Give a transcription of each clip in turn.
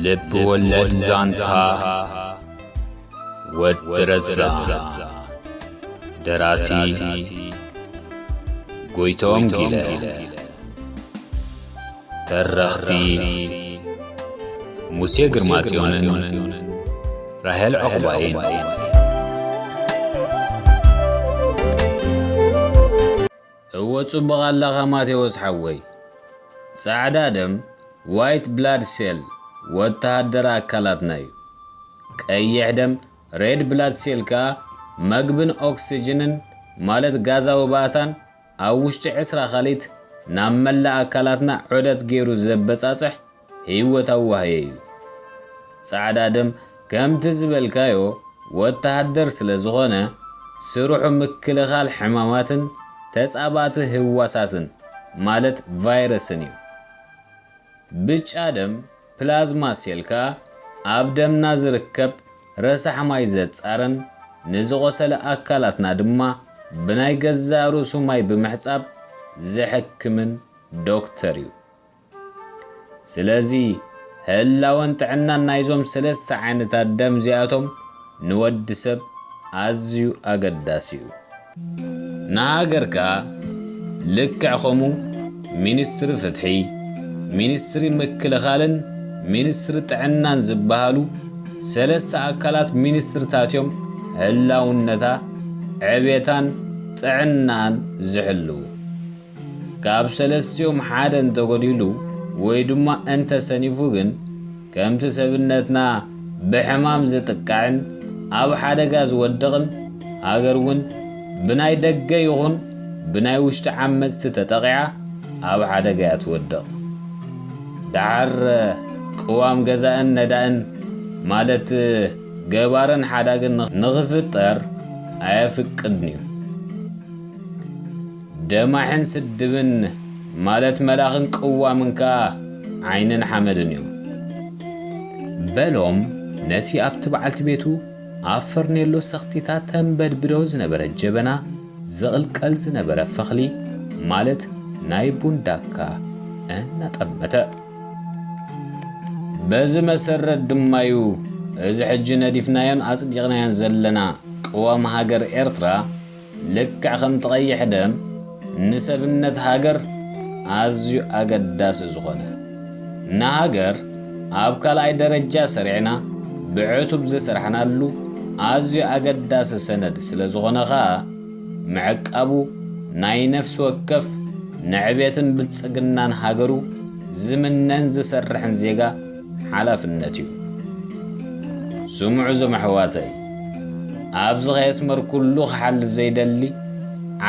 ልብ ወለድ ዛንታ ወዲ ረዛ። ደራሲ ጎይቶም ጊለ። ተረኽቲ ሙሴ ግርማጽዮንን ራሄል ዑቕባይን። እወ ጽቡቕ ኣለኻ ማቴዎስ ሓወይ። ጻዕዳ ደም፣ ዋይት ብላድ ሴል፣ ወተሃደር ኣካላትና እዩ። ቀይሕ ደም፣ ሬድ ብላድ ሴል፣ ከኣ መግብን ኦክስጅንን ማለት ጋዛዊ ባእታን ኣብ ውሽጢ ዕስራ ካሊት ናብ መላእ ኣካላትና ዑደት ገይሩ ዘበጻጽሕ ህይወታዊ ዋህዮ እዩ። ጻዕዳ ደም ከምቲ ዝበልካዮ ወተሃደር ስለ ዝኾነ ስርሑ ምክልኻል ሕማማትን ተጻባእቲ ህዋሳትን ማለት ቫይረስን እዩ። ብጫ ደም ፕላዝማ ሴል ከኣ ኣብ ደምና ዝርከብ ረሳሕ ማይ ዘጻረን ንዝቖሰለ ኣካላትና ድማ ብናይ ገዛእ ርእሱ ማይ ብምሕጻብ ዝሕክምን ዶክተር እዩ። ስለዚ ህላወን ጥዕናን ናይዞም ሰለስተ ዓይነታት ደም እዚኣቶም ንወዲ ሰብ ኣዝዩ ኣገዳሲ እዩ። ንሃገር ከኣ ልክዕ ከምኡ ሚኒስትሪ ፍትሒ፣ ሚኒስትሪ ምክልኻልን ሚኒስትሪ ጥዕናን ዝበሃሉ ሰለስተ ኣካላት ሚኒስትርታት እዮም ህላውነታ፣ ዕቤታን ጥዕናን ዝሕልዉ። ካብ ሰለስቲኦም ሓደ እንተጎዲሉ ወይ ድማ እንተሰኒፉ ግን፣ ከምቲ ሰብነትና ብሕማም ዝጥቃዕን ኣብ ሓደጋ ዝወድቕን፣ ሃገር እውን ብናይ ደገ ይኹን ብናይ ውሽጢ ዓመጽቲ ተጠቒዓ ኣብ ሓደጋ እያ ትወድቕ። ደሓር ቅዋም ገዛእን ነዳእን ማለት ገባርን ሓዳግን ንኽፍጠር ኣየፍቅድን እዩ። ደማሕን ስድብን ማለት መላኽን ቅዋምን ከኣ ዓይንን ሓመድን እዩ። በሎም ነቲ ኣብቲ በዓልቲ ቤቱ ኣብ ፈርኔሎ ሰኽቲታ ተንበድብዶ ዝነበረ ጀበና ዝቕልቀል ዝነበረ ፈኽሊ ማለት ናይ ቡን ዳካ እናጠመተ። በዚ መሰረት ድማዩ እዚ ሕጂ ነዲፍናዮን ኣጽዲቕናዮን ዘለና ቅዋም ሃገር ኤርትራ ልክዕ ከምቲ ቀይሕ ደም ንሰብነት ሃገር ኣዝዩ ኣገዳሲ ዝኾነ፣ ንሃገር ኣብ ካልኣይ ደረጃ ሰሪዕና ብዕቱብ ዝሰራሕናሉ ኣዝዩ ኣገዳሲ ሰነድ ስለ ዝኾነ ኸኣ፣ ምዕቃቡ ናይ ነፍሲ ወከፍ ንዕቤትን ብልጽግናን ሃገሩ ዝምነን ዝሰርሕን ዜጋ ሓላፍነት እዩ። ስምዑ እዞም ኣሕዋተይ፣ ኣብዚ ከየስመርኩሉ ክሓልፍ ዘይደሊ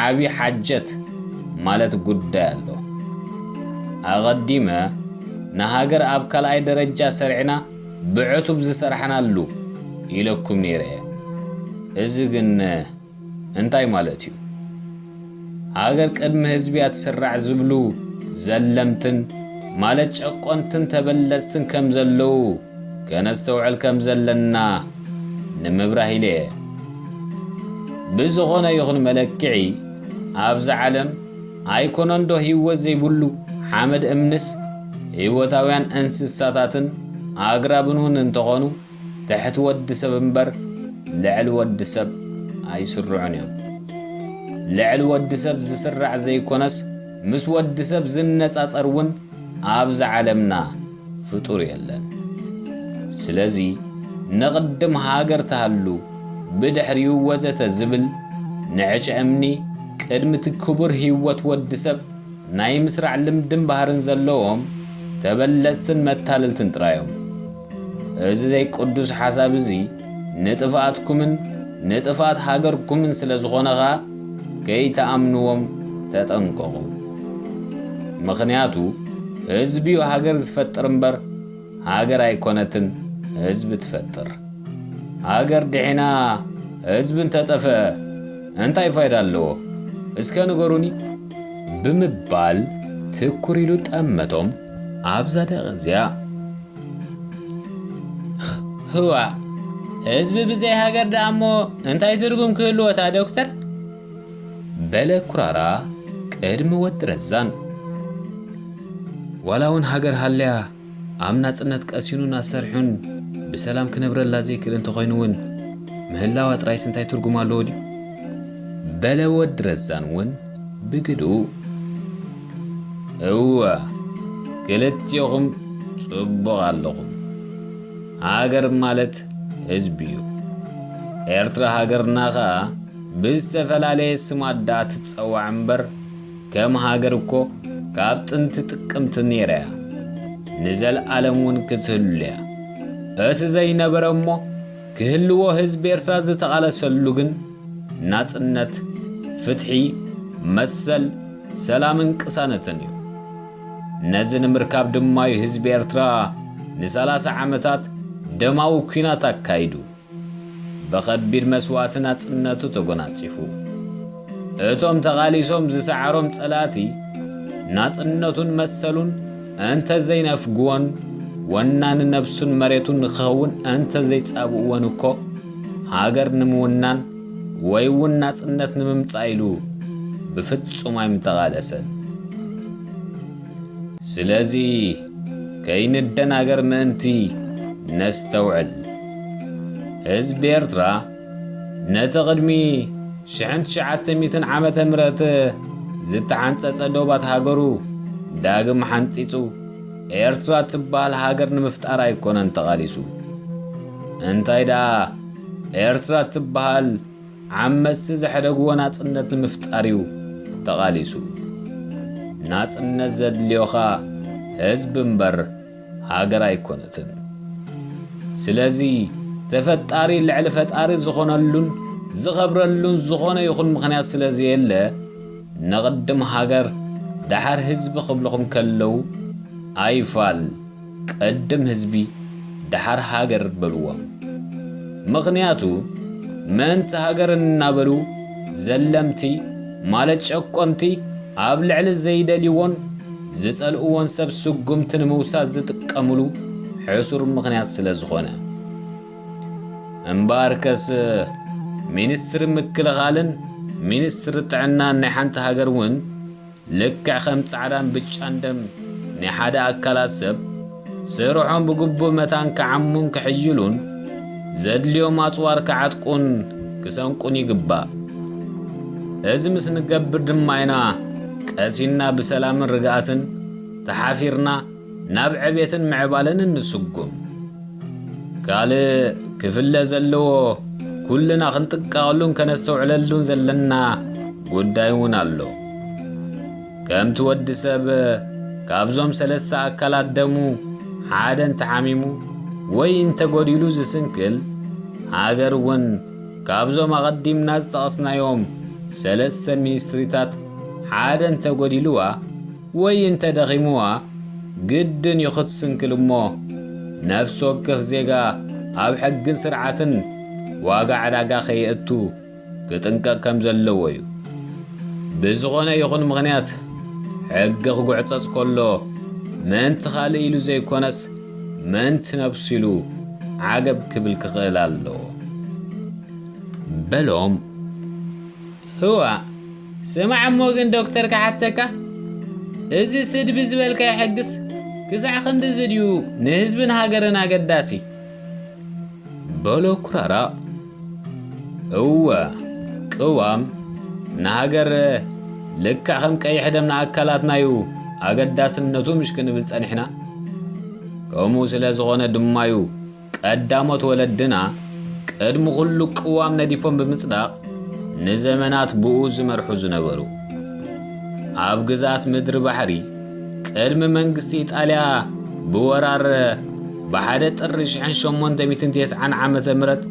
ዓቢ ሓጀት ማለት ጉዳይ ኣሎ። ኣቐዲመ ንሃገር ኣብ ካልኣይ ደረጃ ሰሪዕና ብዕቱብ ዝሰራሕናሉ ኢለኩም ነይረ እየ። እዚ ግን እንታይ ማለት እዩ? ሃገር ቅድሚ ህዝቢ እያ ትስራዕ ዝብሉ ዘለምትን ማለት ጨቆንትን ተበለጽትን ከም ዘለዉ ከነስተውዕል ከም ዘለና ንምብራህ ኢለ እየ። ብዝኾነ ይኹን መለክዒ ኣብዚ ዓለም ኣይኮነንዶ ህይወት ዘይብሉ ሓመድ እምንስ ህይወታውያን እንስሳታትን ኣግራብን እውን እንተኾኑ ትሕቲ ወዲ ሰብ እምበር ልዕሊ ወዲ ሰብ ኣይስርዑን እዮም። ልዕሊ ወዲ ሰብ ዝስራዕ ዘይኮነስ ምስ ወዲ ሰብ ዝነጻጸር እውን ኣብዚ ዓለምና ፍጡር የለን። ስለዚ ንቕድም ሃገር ትሃሉ ብድሕሪኡ ወዘተ ዝብል ንዕጨ እምኒ ቅድሚ እቲ ክቡር ህይወት ወዲ ሰብ ናይ ምስራዕ ልምድን ባህርን ዘለዎም ተበለጽትን መታለልትን ጥራዮም። እዚ ዘይቅዱስ ሓሳብ እዚ ንጥፍኣትኩምን ንጥፍኣት ሃገርኩምን ስለ ዝኾነ ኸኣ ከይትኣምንዎም ተጠንቀቑ። ምኽንያቱ ህዝቢዩ ሃገር ዝፈጥር እምበር ሃገር ኣይኮነትን ህዝቢ ትፈጥር። ሃገር ድሒና ህዝቢ እንተጠፍአ እንታይ ፋይዳ ኣለዎ? እስከ ንገሩኒ? ብምባል ትኩር ኢሉ ጠመቶም ኣብዛ ደቂቕ እዚኣ። ህዋ፣ ህዝቢ ብዘይ ሃገር ደኣ እሞ እንታይ ትርጉም ክህልዎ እታ ዶክተር? በለ ኩራራ ቅድሚ ወዲ ረዛን። ዋላ እውን ሃገር ሃልያ ኣብ ናጽነት ቀሲኑን ኣሰርሑን ብሰላም ክነብረላ ዘይክእል እንተኾይኑ እውን፣ ምህላዋ ጥራይስ እንታይ ትርጉም ኣለዎ ድዩ? በለ ወዲ ረዛን እውን ብግድኡ። እወ፣ ክልቲኹም ጽቡቕ ኣለኹም። ሃገር ማለት ህዝቢ እዩ። ኤርትራ ሃገርና ኸኣ ብዝተፈላለየ ስማት ደኣ ትጸዋዕ እምበር፣ ከም ሃገር እኮ ካብ ጥንቲ ጥቅምቲ ነይራ እያ። ንዘለኣለም እውን ክትህሉ እያ። እቲ ዘይነበረ እሞ ክህልዎ ህዝቢ ኤርትራ ዝተቓለሰሉ ግን ናጽነት፣ ፍትሒ፣ መሰል፣ ሰላምን ቅሳነትን እዩ። ነዚ ንምርካብ ድማ እዩ ህዝቢ ኤርትራ ንሰላሳ ዓመታት ደማዊ ኲናት ኣካይዱ። ብኸቢድ መስዋእቲ ናጽነቱ ተጎናጺፉ። እቶም ተቓሊሶም ዝሰዓሮም ጸላእቲ ናጽነቱን መሰሉን እንተዘይነፍግዎን፣ ወናኒ ነብሱን መሬቱን ንክኸውን እንተዘይጻብእዎን እኮ፣ ሃገር ንምውናን ወይ እውን ናጽነት ንምምጻእ ኢሉ ብፍጹም ኣይምተቓለሰን። ስለዚ ከይንደናገር ምእንቲ ነስተውዕል። ህዝቢ ኤርትራ ነቲ ቅድሚ ሽሕን ትሽዓተ ሚእትን ዓመተ ምህረት ዝተሓንጸጸ ዶባት ሃገሩ ዳግም ሓንጺጹ፣ ኤርትራ ትበሃል ሃገር ንምፍጣር ኣይኮነን ተቓሊሱ። እንታይ ደኣ፣ ኤርትራ ትበሃል ዓመጽቲ ዘሕደግዎ ናጽነት ንምፍጣር እዩ ተቓሊሱ። ናጽነት ዘድልዮኻ ህዝቢ እምበር ሃገር ኣይኮነትን። ስለዚ ተፈጣሪ ልዕሊ ፈጣሪ ዝኾነሉን ዝኸብረሉን ዝኾነ ይኹን ምኽንያት ስለ ዘየለ፣ ንቕድም ሃገር ደሓር ህዝቢ ክብልኹም ከለዉ ኣይፋል ቅድም ህዝቢ ደሓር ሃገር በልዎም። ምኽንያቱ ምእንቲ ሃገር እናበሉ ዘለምቲ ማለት ጨቆንቲ ኣብ ልዕሊ ዘይደልይዎን ዝጸልእዎን ሰብ ስጉምቲ ንምውሳድ ዝጥቀምሉ ሕሱር ምኽንያት ስለ ዝኾነ። እምበኣርከስ ሚኒስትሪ ምክልኻልን ሚኒስትሪ ጥዕናን ናይ ሓንቲ ሃገር እውን ልክዕ ከም ጻዕዳን ብጫን ደም ናይ ሓደ ኣካላት ሰብ፣ ስርሖም ብግቡእ መታን ክዓሙን ክሕይሉን፣ ዘድልዮም ኣጽዋር ክዓጥቁን ክሰንቁን ይግባእ። እዚ ምስ ንገብር ድማ ኢና ቀሲንና ብሰላምን ርግኣትን ተሓፊርና ናብ ዕቤትን ምዕባለን እንስጉም። ካልእ ክፍለ ዘለዎ፣ ኩልና ክንጥቀቐሉን ከነስተውዕለሉን ዘለና ጉዳይ እውን ኣሎ። ከምቲ ወዲ ሰብ ካብዞም ሰለስተ ኣካላት ደሙ ሓደ እንተሓሚሙ ወይ እንተጎዲሉ ዝስንክል፣ ሃገር እውን ካብዞም ኣቐዲምና ዝጠቐስናዮም ሰለስተ ሚኒስትሪታት ሓደ እንተጎዲልዋ ወይ እንተደኺምዋ፣ ግድን እዩ ክትስንክል እሞ፣ ነፍሲ ወከፍ ዜጋ ኣብ ሕግን ስርዓትን ዋጋ ዕዳጋ ከየእቱ ክጥንቀቕ ከም ዘለዎ እዩ። ብዝኾነ ይኹን ምኽንያት፣ ሕጊ ክጉዕጸጽ ከሎ፣ ምእንቲ ካልእ ኢሉ ዘይኮነስ፣ ምእንቲ ነብሱ ኢሉ ዓገብ ክብል ክኽእል ኣለዎ። በሎም። ህዋ፣ ስማዕ እሞ ግን ዶክተር ክሓተካ፣ እዚ ስድቢ ዝበልካዮ ሕግስ ክሳዕ ክንድዚ ድዩ ንህዝብን ሃገርን ኣገዳሲ? በሎ ኩራራ። እወ፣ ቅዋም ንሃገር ልክዕ ከም ቀይሕ ደም ንኣካላትና እዩ ኣገዳስነቱ ምሽ ክንብል ጸኒሕና። ከምኡ ስለ ዝኾነ ድማ እዩ ቀዳሞት ወለድና ቅድሚ ኩሉ ቅዋም ነዲፎም ብምጽዳቕ ንዘመናት ብኡ ዝመርሑ ዝነበሩ። ኣብ ግዝኣት ምድሪ ባሕሪ ቅድሚ መንግስቲ ኢጣልያ ብወራር ብሓደ ጥሪ ሽሕን ሸሞንተ ሚእትን ተስዓን ዓመተ ምህረት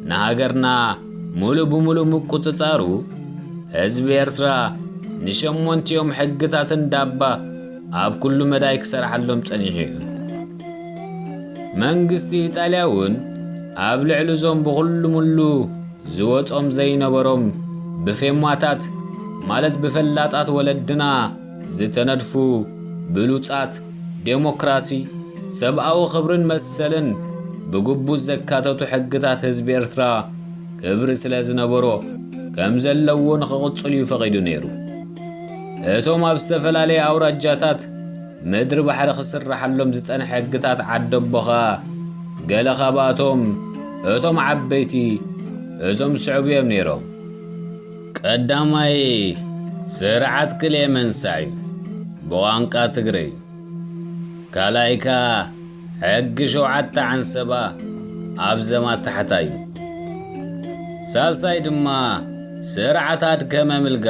ንሃገርና ሙሉእ ብሙሉእ ምቁጽጻሩ፣ ህዝቢ ኤርትራ ንሸሞንቲኦም ሕግታትን ዳባ ኣብ ኩሉ መዳይ ክሰርሓሎም ጸኒሑ እዩ። መንግስቲ ኢጣልያ እውን ኣብ ልዕሊ እዞም ብኹሉ ሙሉ ዝወጾም ዘይነበሮም ብፌማታት ማለት ብፈላጣት ወለድና ዝተነድፉ ብሉጻት ዴሞክራሲ፣ ሰብኣዊ ክብርን መሰልን ብግቡእ ዘካተቱ ሕግታት ህዝቢ ኤርትራ ክብሪ ስለ ዝነበሮ ከም ዘለዎ ንኽቕጽል እዩ ፈቒዱ ነይሩ። እቶም ኣብ ዝተፈላለየ ኣውራጃታት ምድሪ ባሕሪ ክስርሓሎም ዝጸንሐ ሕግታት ዓደቦኻ፣ ገለ ካብኣቶም እቶም ዓበይቲ እዞም ዝስዕቡ እዮም ነይሮም። ቀዳማይ ስርዓት ክሌመንሳ እዩ፣ ብቋንቋ ትግረ እዩ። ካልኣይካ ሕጊ ሸውዓተ ዓንሰባ ኣብ ዘማት ታሕታይ እዩ። ሳልሳይ ድማ ስርዓት ኣድከመ ምልጋ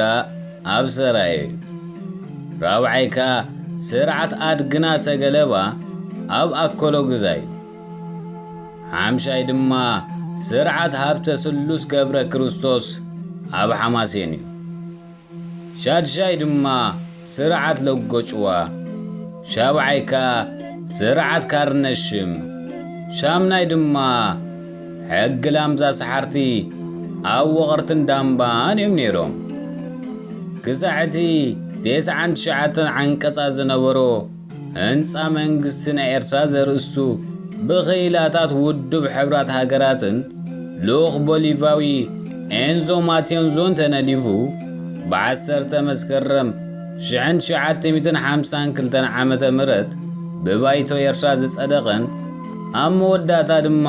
ኣብ ሰራየ እዩ። ራብዓይካ ስርዓት ኣድግና ተገለባ ኣብ ኣኮሎ ግዛ እዩ። ሓምሻይ ድማ ስርዓት ሃብተ ስሉስ ገብረ ክርስቶስ ኣብ ሓማሴን እዩ። ሻድሻይ ድማ ስርዓት ለጎጭዋ፣ ሻብዓይካ ስርዓት ካርነሽም፣ ሻምናይ ድማ ሕጊ ላምዛ ሰሓርቲ ኣብ ወቐርትን ዳምባን እዮም ነይሮም። ክሳዕ እቲ ተስዓን ትሽዓተን ዓንቀጻት ዝነበሮ ህንጻ መንግስቲ ናይ ኤርትራ ዘርእስቱ ብኽኢላታት ውድብ ሕብራት ሃገራትን ልኡኽ ቦሊቫዊ ኤንዞ ማቴንዞን ተነዲፉ፣ ብዓሰርተ መስከረም ሽሕን ትሽዓተ ሚእትን ሓምሳን ክልተን ዓመተ ምህረት ብባይቶ ኤርትራ ዝጸደቐን፣ ኣብ መወዳእታ ድማ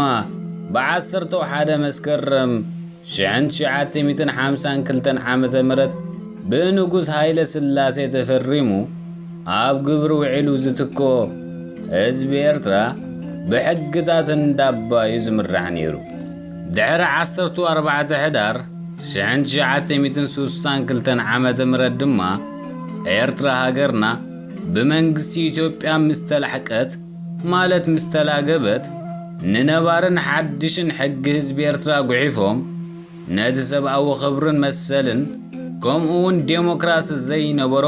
ብዓሰርተ ሓደ መስከረም ሽሕን ትሽዓተ ሚእትን ሓምሳን ክልተን ዓመተ ምህረት ብንጉስ ሃይለ ስላሴ ተፈሪሙ ኣብ ግብሪ ውዒሉ ዝትኮ ህዝቢ ኤርትራ ብሕግታት እንዳባ እዩ ዝምራሕ ነይሩ። ድሕሪ ዓሰርተ ኣርባዕተ ሕዳር ሽሕን ትሽዓተ ሚእትን ስሳን ክልተን ዓመተ ምህረት ድማ ኤርትራ ሃገርና ብመንግስቲ ኢትዮጵያ ምስ ተላሕቀት፣ ማለት ምስ ተላገበት፣ ንነባርን ሓድሽን ሕጊ ህዝቢ ኤርትራ ጉሒፎም፣ ነቲ ሰብኣዊ ክብርን መሰልን ከምኡ እውን ዴሞክራሲ ዘይነበሮ፣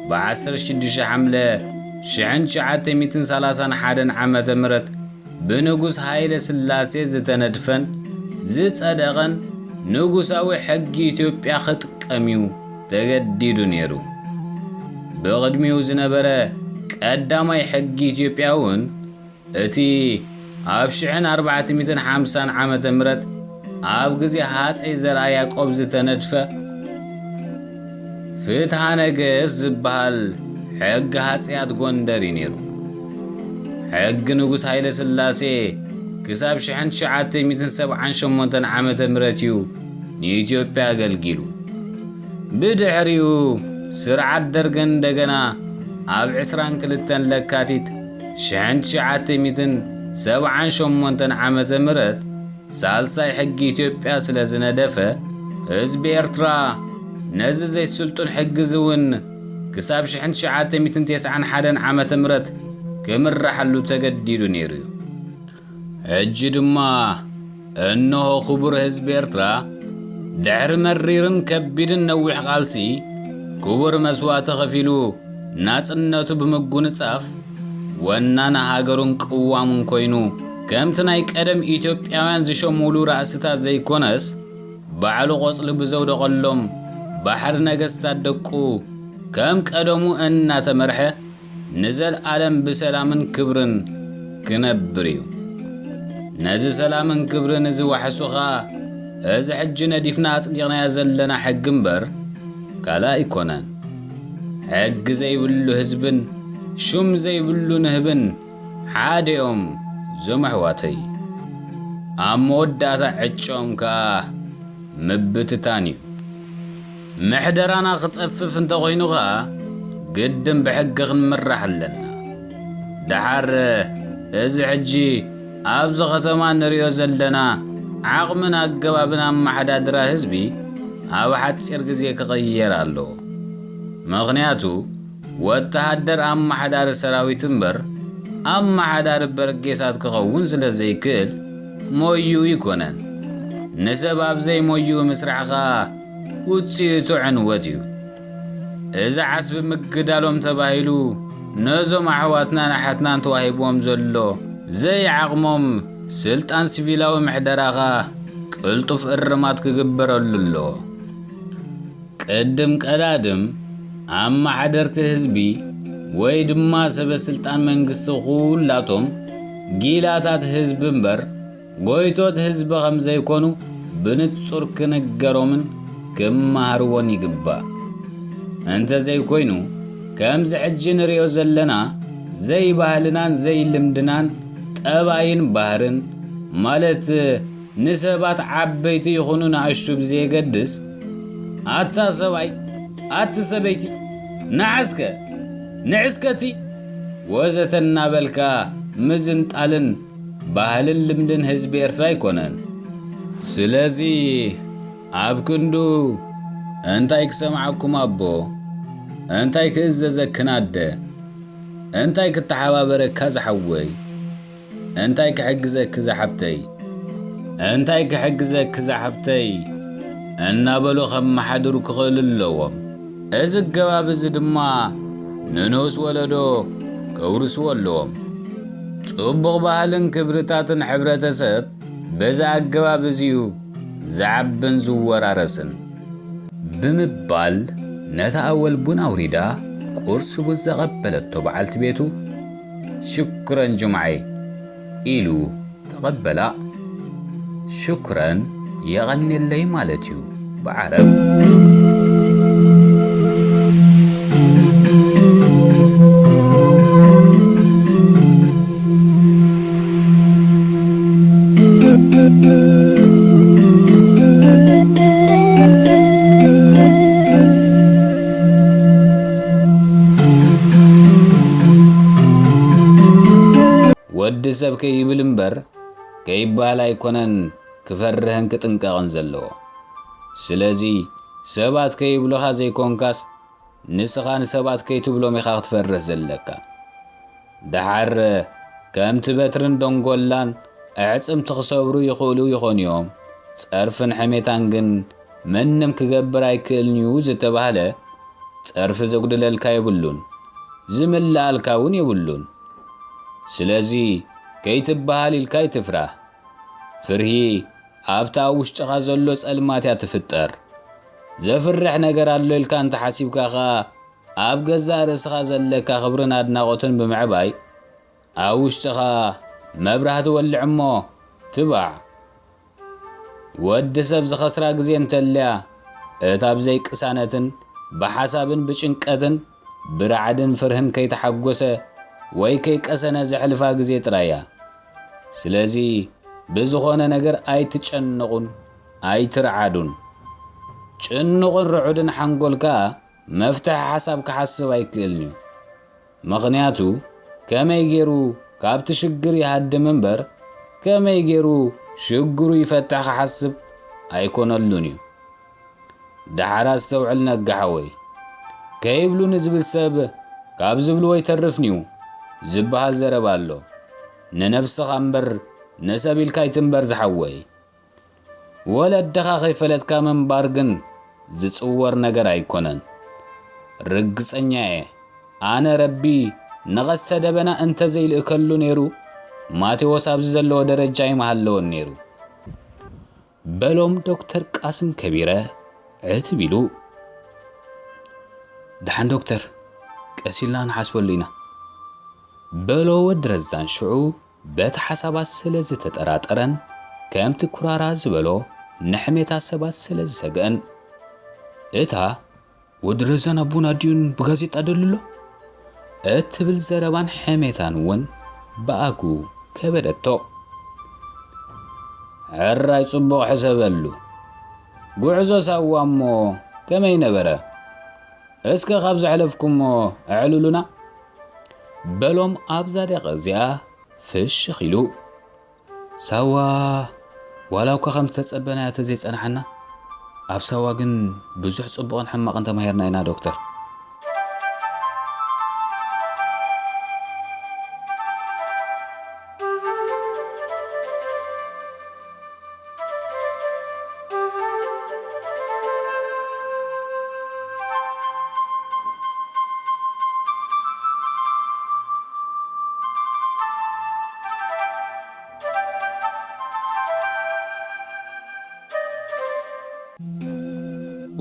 ብ ዓሰርተ ሽዱሽተ ሓምለ ሽሕን ትሽዓተ ሚእትን ሰላሳን ሓደን ዓመተ ምህረት ብንጉስ ሃይለ ስላሴ ዝተነድፈን ዝጸደቐን ንጉሳዊ ሕጊ ኢትዮጵያ ክጥቀም እዩ ተገዲዱ ነይሩ። ብቕድሚኡ ዝነበረ ቀዳማይ ሕጊ ኢትዮጵያ እውን እቲ ኣብ ሽሕን ኣርባዕተ ሚእትን ሓምሳን ዓመተ ምህረት ኣብ ግዜ ሃጸይ ዘርኣ ያዕቆብ ዝተነድፈ ፍትሃ ነገስት ዝበሃል ሕጊ ሃጸያት ጎንደር እዩ ነይሩ። ሕጊ ንጉስ ሃይለ ስላሴ ክሳብ ሽሕን ትሽዓተ ሚእትን ሰብዓን ሸሞንተን ዓመተ ምህረት እዩ ንኢትዮጵያ ኣገልጊሉ። ብድሕሪኡ ስርዓት ደርግ እንደገና ኣብ ዕስራን ክልተን ለካቲት ሽሕን ትሽዓተ ሚእትን ሰብዓን ሸሞንተን ዓመተ ምህረት ሳልሳይ ሕጊ ኢትዮጵያ ስለ ዝነደፈ፣ ህዝቢ ኤርትራ ነዚ ዘይስልጡን ሕጊ እዚ እውን ክሳብ ሽሕን ትሽዓተ ሚእትን ተስዓን ሓደን ዓመተ ምህረት ክምርሓሉ ተገዲዱ ነይሩ እዩ። ሕጂ ድማ እነሆ ክቡር ህዝቢ ኤርትራ ድሕሪ መሪርን ከቢድን ነዊሕ ቃልሲ ክቡር መስዋእቲ ከፊሉ ናጽነቱ ብምጉንጻፍ ወናኒ ሃገሩን ቅዋሙን ኮይኑ፣ ከምቲ ናይ ቀደም ኢትዮጵያውያን ዝሸምሉ ራእስታት ዘይኮነስ፣ ባዕሉ ቆጽሊ ብዘውደቐሎም ባሕሪ ነገስታት ደቁ ከም ቀደሙ እናተመርሐ ንዘልኣለም ብሰላምን ክብርን ክነብር እዩ። ነዚ ሰላምን ክብርን እዚ ዋሕሱ ኸኣ እዚ ሕጂ ነዲፍና ኣጽዲቕናዮ ዘለና ሕጊ እምበር ካልእ ኣይኮነን። ሕጊ ዘይብሉ ህዝብን ሹም ዘይብሉ ንህብን ሓደ እዮም ዞም ኣሕዋተይ። ኣብ መወዳእታ ዕጭኦም ከኣ ምብትታን እዩ። ምሕደራና ክጸፍፍ እንተኾይኑ ኸኣ ግድን ብሕጊ ክንምራሕ ኣለና። ደሓር እዚ ሕጂ ኣብዚ ከተማ ንርእዮ ዘለና ዓቕምን ኣገባብን ኣመሓዳድራ ህዝቢ ኣብ ሓጺር ግዜ ክቕየር ኣለዎ። ምኽንያቱ ወተሃደር ኣመሓዳሪ ሰራዊት እምበር ኣመሓዳሪ በርጌሳት ክኸውን ስለ ዘይክእል ሞይኡ ይኮነን። ንሰብ ኣብ ዘይሞይኡ ምስራሕ ኸኣ ውጽኢቱ ዕንወት እዩ። እዚ ዓስቢ ምግዳሎም ተባሂሉ ነዞም ኣሕዋትናን ኣሓትናን ተዋሂብዎም ዘሎ ዘይዓቕሞም ስልጣን ሲቪላዊ ምሕደራ ኸኣ ቅልጡፍ እርማት ክግበረሉ ኣለዎ። ቅድም ቀዳድም ኣመሓደርቲ ህዝቢ ወይ ድማ ሰበ ስልጣን መንግስቲ ኩላቶም ጊላታት ህዝቢ እምበር ጎይቶት ህዝቢ ከም ዘይኮኑ ብንጹር ክንገሮምን ክመሃርዎን ይግባእ። እንተ ዘይኮይኑ ከምዚ ሕጂ ንሪኦ ዘለና ዘይባህልናን ዘይልምድናን ጠባይን ባህርን፣ ማለት ንሰባት ዓበይቲ ይኹኑ ንኣሽቱ ብዘየገድስ፣ ኣታ ሰብኣይ፣ ኣቲ ሰበይቲ፣ ንዓስከ፣ ንዕስከቲ ወዘተ እናበልካ ምዝንጣልን ባህልን ልምድን ህዝቢ ኤርትራ ኣይኮነን። ስለዚ ኣብ ክንዱ እንታይ ክሰምዓኩም ኣቦ፣ እንታይ ክእዘዘክን ኣደ፣ እንታይ ክተሓባበረካ ዝሓወይ፣ እንታይ ክሕግዘኪ ዝሓብተይ፣ እንታይ ክሕግዘኪ ዝሓብተይ እናበሉ ከመሓድሩ ክኽእሉ ኣለዎም። እዚ ኣገባብ እዚ ድማ ንንኡስ ወለዶ ከውርስዎ ኣለዎም። ጽቡቕ ባህልን ክብርታትን ሕብረተሰብ በዚ ኣገባብ እዚ'ዩ ዝዓብን ዝወራረስን። ብምባል ነታ ኣወል ቡን ኣውሪዳ ቁርሲ ቡን ዘቐበለቶ በዓልቲ ቤቱ፣ ሽኩረን ጅምዓይ ኢሉ ተቐበላ። ሽኩረን የቐንየለይ ማለት እዩ ብዓረብ። ወዲ ሰብ ከይብል እምበር ከይበሃል ኣይኮነን ክፈርህን ክጥንቀቕን ዘለዎ። ስለዚ ሰባት ከይብሉኻ ዘይኮንካስ፣ ንስኻ ንሰባት ከይትብሎም ኢኻ ክትፈርህ ዘለካ። ደሓር ከምቲ በትርን ደንጎላን ኣዕጽምቲ ክሰብሩ ይኽእሉ ይኾኑ እዮም፣ ጸርፍን ሕሜታን ግን ምንም ክገብር ኣይክእልን እዩ ዝተባህለ፣ ጸርፊ ዘጉድለልካ የብሉን፣ ዝምልኣልካ እውን የብሉን። ስለዚ ከይትበሃል ኢልካ ኣይትፍራህ። ፍርሂ ኣብታ ኣብ ውሽጥኻ ዘሎ ጸልማት እያ ትፍጠር። ዘፍርሕ ነገር ኣሎ ኢልካ እንተሓሲብካ ኸኣ፣ ኣብ ገዛእ ርእስኻ ዘለካ ክብርን ኣድናቖትን ብምዕባይ፣ ኣብ ውሽጥኻ መብራህቲ ወልዕ እሞ ትባዕ። ወዲ ሰብ ዝኸስራ ግዜ እንተልያ፣ እታ ብዘይ ቅሳነትን ብሓሳብን ብጭንቀትን ብራዕድን ፍርህን ከይተሓጎሰ ወይ ከይቀሰነ ዘሕልፋ ግዜ ጥራይ እያ። ስለዚ ብዝኾነ ነገር ኣይትጨነቑን ኣይትርዓዱን። ጭኑቕን ርዑድን ሓንጎል ከኣ መፍትሒ ሓሳብ ክሓስብ ኣይክእልን እዩ። ምኽንያቱ ከመይ ገይሩ ካብቲ ሽግር ይሃድም እምበር ከመይ ገይሩ ሽግሩ ይፈትሕ ክሓስብ ኣይኮነሉን እዩ። ደሓር ኣስተውዕል ነጋ ሓወይ። ከይብሉኒ ዝብል ሰብ ካብ ዝብልዎ ይተርፍን'ዩ ዝበሃል ዘረባ ኣሎ። ንነብስኻ እምበር ንሰብ ኢልካ ኣይትንበር ዝሓወይ። ወለድኻ ከይፈለጥካ ምንባር ግን ዝጽወር ነገር ኣይኮነን። ርግጸኛ'የ፣ ኣነ ረቢ ንቐስተ ደበና እንተ ዘይልእከሉ ነይሩ፣ ማቴዎስ ኣብዚ ዘለዎ ደረጃ ኣይምሃለወን ነይሩ። በሎም ዶክተር ቃስም ከቢረ ዕትብ ኢሉ። ደሓን ዶክተር፣ ቀስ ኢልና ንሓስበሉ ኢና። በሎ ወዲ ረዛን ሽዑ በቲ ሓሳባት ስለ ዝተጠራጠረን ከምቲ ኩራራ ዝበሎ ንሕሜታ ሰባት ስለ ዝሰግአን። እታ ወዲ ረዛን ኣቦን ኣዲኡን ብጋዜጣ ደልሎ እትብል ዘረባን ሕሜታን እውን ብኣግኡ ከበደቶ። ሕራይ ጽቡቕ ሕሰበሉ። ጉዕዞ ሳዋ እሞ ከመይ ነበረ? እስከ ካብ ዘሕለፍኩሞ ኣዕልሉና። በሎም ኣብዛ ደቂቕ እዚኣ ፍሽኽ ኢሉ። ሳዋ ዋላ እኳ ከም ዝተጸበናዮ ተዘይጸንሓና፣ ኣብ ሳዋ ግን ብዙሕ ጽቡቕን ሕማቕን ተማሂርና ኢና ዶክተር።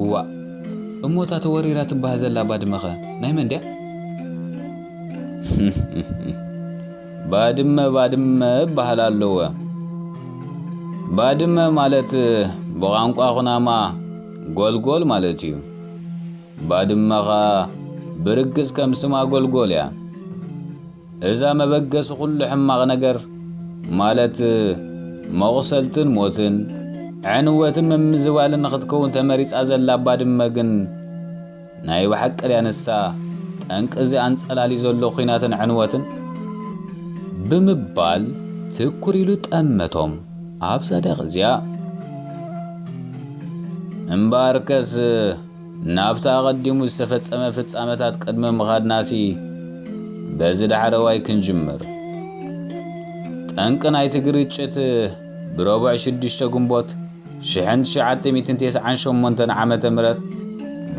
እዋእ፣ እሞ እታ ተወሪራ ትበሃል ዘላ ባድመኸ ናይ መን ድያ? ባድመ፣ ባድመ እበሃል ኣለወ። ባድመ ማለት ብቋንቋ ኩናማ ጎልጎል ማለት እዩ። ባድመ ኸኣ ብርግጽ ከም ስማ ጎልጎል እያ። እዛ መበገሲ ኩሉ ሕማቕ ነገር፣ ማለት መቑሰልትን ሞትን ዕንወትን ምምዝባልን ንኽትከውን ተመሪጻ ዘላ ባድመ ግን ናይ ብሓቂ ድያ ንሳ ጠንቂ እዚ ኣንጸላልዩ ዘሎ ኲናትን ዕንወትን? ብምባል ትኩር ኢሉ ጠመቶም ኣብዛ ደቕ እዚኣ። እምበኣርከስ ናብቲ ኣቐዲሙ ዝተፈጸመ ፍጻመታት ቅድሚ ምኻድናሲ በዚ ዳሕረዋይ ክንጅምር። ጠንቂ ናይቲ ግርጭት ብረቡዕ ሽዱሽተ ግንቦት ሽሕን ትሽዓተ ሚእትን ተስዓን ሸሞንተን ዓመተ ምህረት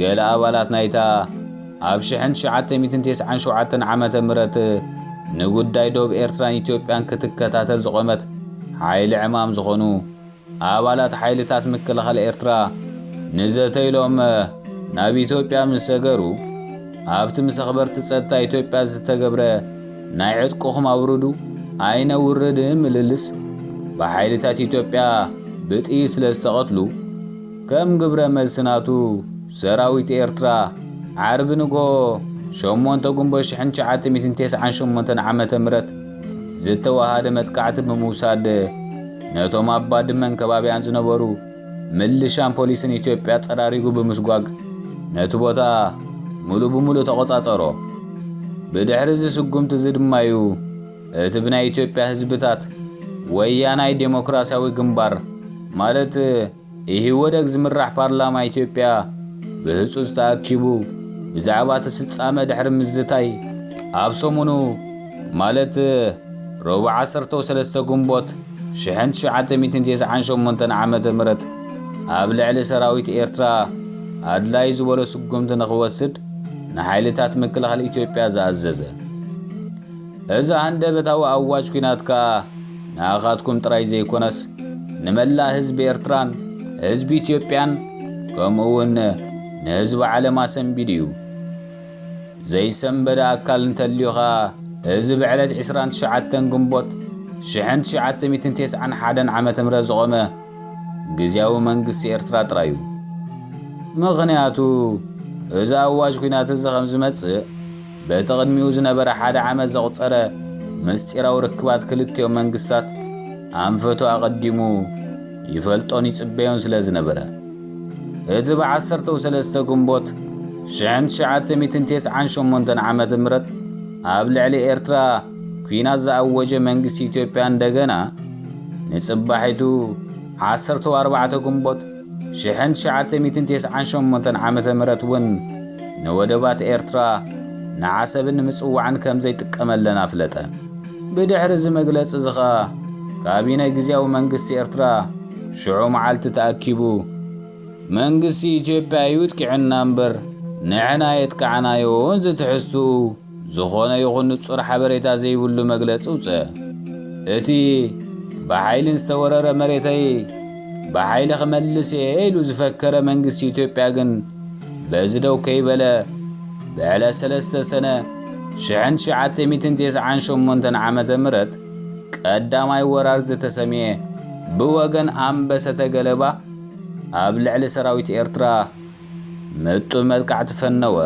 ገለ ኣባላት ናይታ ኣብ ሽሕን ትሽዓተ ሚእትን ተስዓን ሸውዓተን ዓመተ ምህረት ንጉዳይ ዶብ ኤርትራን ኢትዮጵያን ክትከታተል ዝቖመት ሓይሊ ዕማም ዝኾኑ ኣባላት ሓይልታት ምክልኻል ኤርትራ ንዘተ ኢሎም ናብ ኢትዮጵያ ምስ ሰገሩ፣ ኣብቲ ምስ ኣኽበርቲ ጸጥታ ኢትዮጵያ ዝተገብረ ናይ ዕጥቅኹም ኣውርዱ ኣይነውርድ ምልልስ ብሓይልታት ኢትዮጵያ ብጥይት ስለ ዝተቐትሉ፣ ከም ግብረ መልሲ ናቱ ሰራዊት ኤርትራ ዓርቢ ንግሆ ሸሞንተ ግንቦት ሽሕን ትሽዓተ ሚእትን ተስዓን ሸሞንተን ዓመተ ምህረት ዝተወሃደ መጥቃዕቲ ብምውሳድ ነቶም ኣብ ባድመን ከባቢያን ዝነበሩ ምልሻን ፖሊስን ኢትዮጵያ ጸራሪጉ ብምስጓግ ነቲ ቦታ ምሉእ ብምሉእ ተቖጻጸሮ። ብድሕሪ እዚ ስጉምቲ እዚ ድማ እዩ እቲ ብናይ ኢትዮጵያ ህዝብታት ወያናይ ዴሞክራሲያዊ ግንባር ማለት ኢህወደግ ዝምራሕ ፓርላማ ኢትዮጵያ ብህጹጽ ተኣኪቡ ብዛዕባ እቲ ፍጻመ ድሕሪ ምዝታይ ኣብ ሰሙኑ ማለት ረቡዕ ዓሰርተ ሰለስተ ግንቦት ሽሕን ትሽዓተ ሚእትን ተስዓን ሸሞንተን ዓመተ ምህረት ኣብ ልዕሊ ሰራዊት ኤርትራ ኣድላይ ዝበሎ ስጉምቲ ንኽወስድ ንሓይልታት ምክልኻል ኢትዮጵያ ዝኣዘዘ። እዚ ሃንደበታዊ ኣዋጅ ኲናት ከኣ ንኣኻትኩም ጥራይ ዘይኮነስ ንመላእ ህዝቢ ኤርትራን ህዝቢ ኢትዮጵያን ከምኡ እውን ንህዝቢ ዓለም ኣሰንቢዱ እዩ። ዘይሰንበደ ኣካል እንተልዩ ኸኣ እዚ ብዕለት ዕስራን ትሽዓተን ግንቦት ሽሕን ትሽዓተ ሚእትን ተስዓን ሓደን ዓመተ ምህረት ዝቖመ ግዝያዊ መንግስቲ ኤርትራ ጥራይ እዩ። ምኽንያቱ እዚ ኣዋጅ ኲናት እዚ ከም ዝመጽእ በቲ ቅድሚኡ ዝነበረ ሓደ ዓመት ዘቑጸረ ምስጢራዊ ርክባት ክልቲኦም መንግስታት ኣንፈቱ ኣቐዲሙ ይፈልጦን ይጽበዮን ስለ ዝነበረ፣ እቲ ብ ዓሰርተ ሰለስተ ግንቦት ሽሕን ትሽዓተ ሚእትን ተስዓን ሸሞንተን ዓመተ ምህረት ኣብ ልዕሊ ኤርትራ ኲናት ዝኣወጀ መንግስቲ ኢትዮጵያ እንደገና ንጽባሒቱ ዓሰርተ ኣርባዕተ ግንቦት ሽሕን ትሽዓተ ሚእትን ተስዓን ሸሞንተን ዓመተ ምህረት እውን ንወደባት ኤርትራ ንዓሰብን ንምጽዋዕን ከም ዘይጥቀመለን ኣፍለጠ። ብድሕሪ እዚ መግለጺ እዚ ኸኣ ካቢነ ግዝያዊ መንግስቲ ኤርትራ ሽዑ መዓልቲ ተኣኪቡ መንግስቲ ኢትዮጵያ ይውጥቅዐና እምበር ንሕና የጥቃዕናዮን ዝትሕዝትኡ ዝኾነ ይኹን ንጹር ሓበሬታ ዘይብሉ መግለጺ ኣውጽአ። እቲ ብሓይልን ዝተወረረ መሬተይ ብሓይሊ ክመልስ እየ ኢሉ ዝፈከረ መንግስቲ ኢትዮጵያ ግን በዚ ደው ከይበለ ብዕለት ሰለስተ ሰነ ሽሕን ትሽዓተ ሚእትን ተስዓን ሸሞንተን ዓመተ ምህረት ቀዳማይ ወራር ዝተሰምየ ብወገን ኣንበሰተ ገለባ ኣብ ልዕሊ ሰራዊት ኤርትራ ምጡብ መጥቃዕቲ ፈነወ።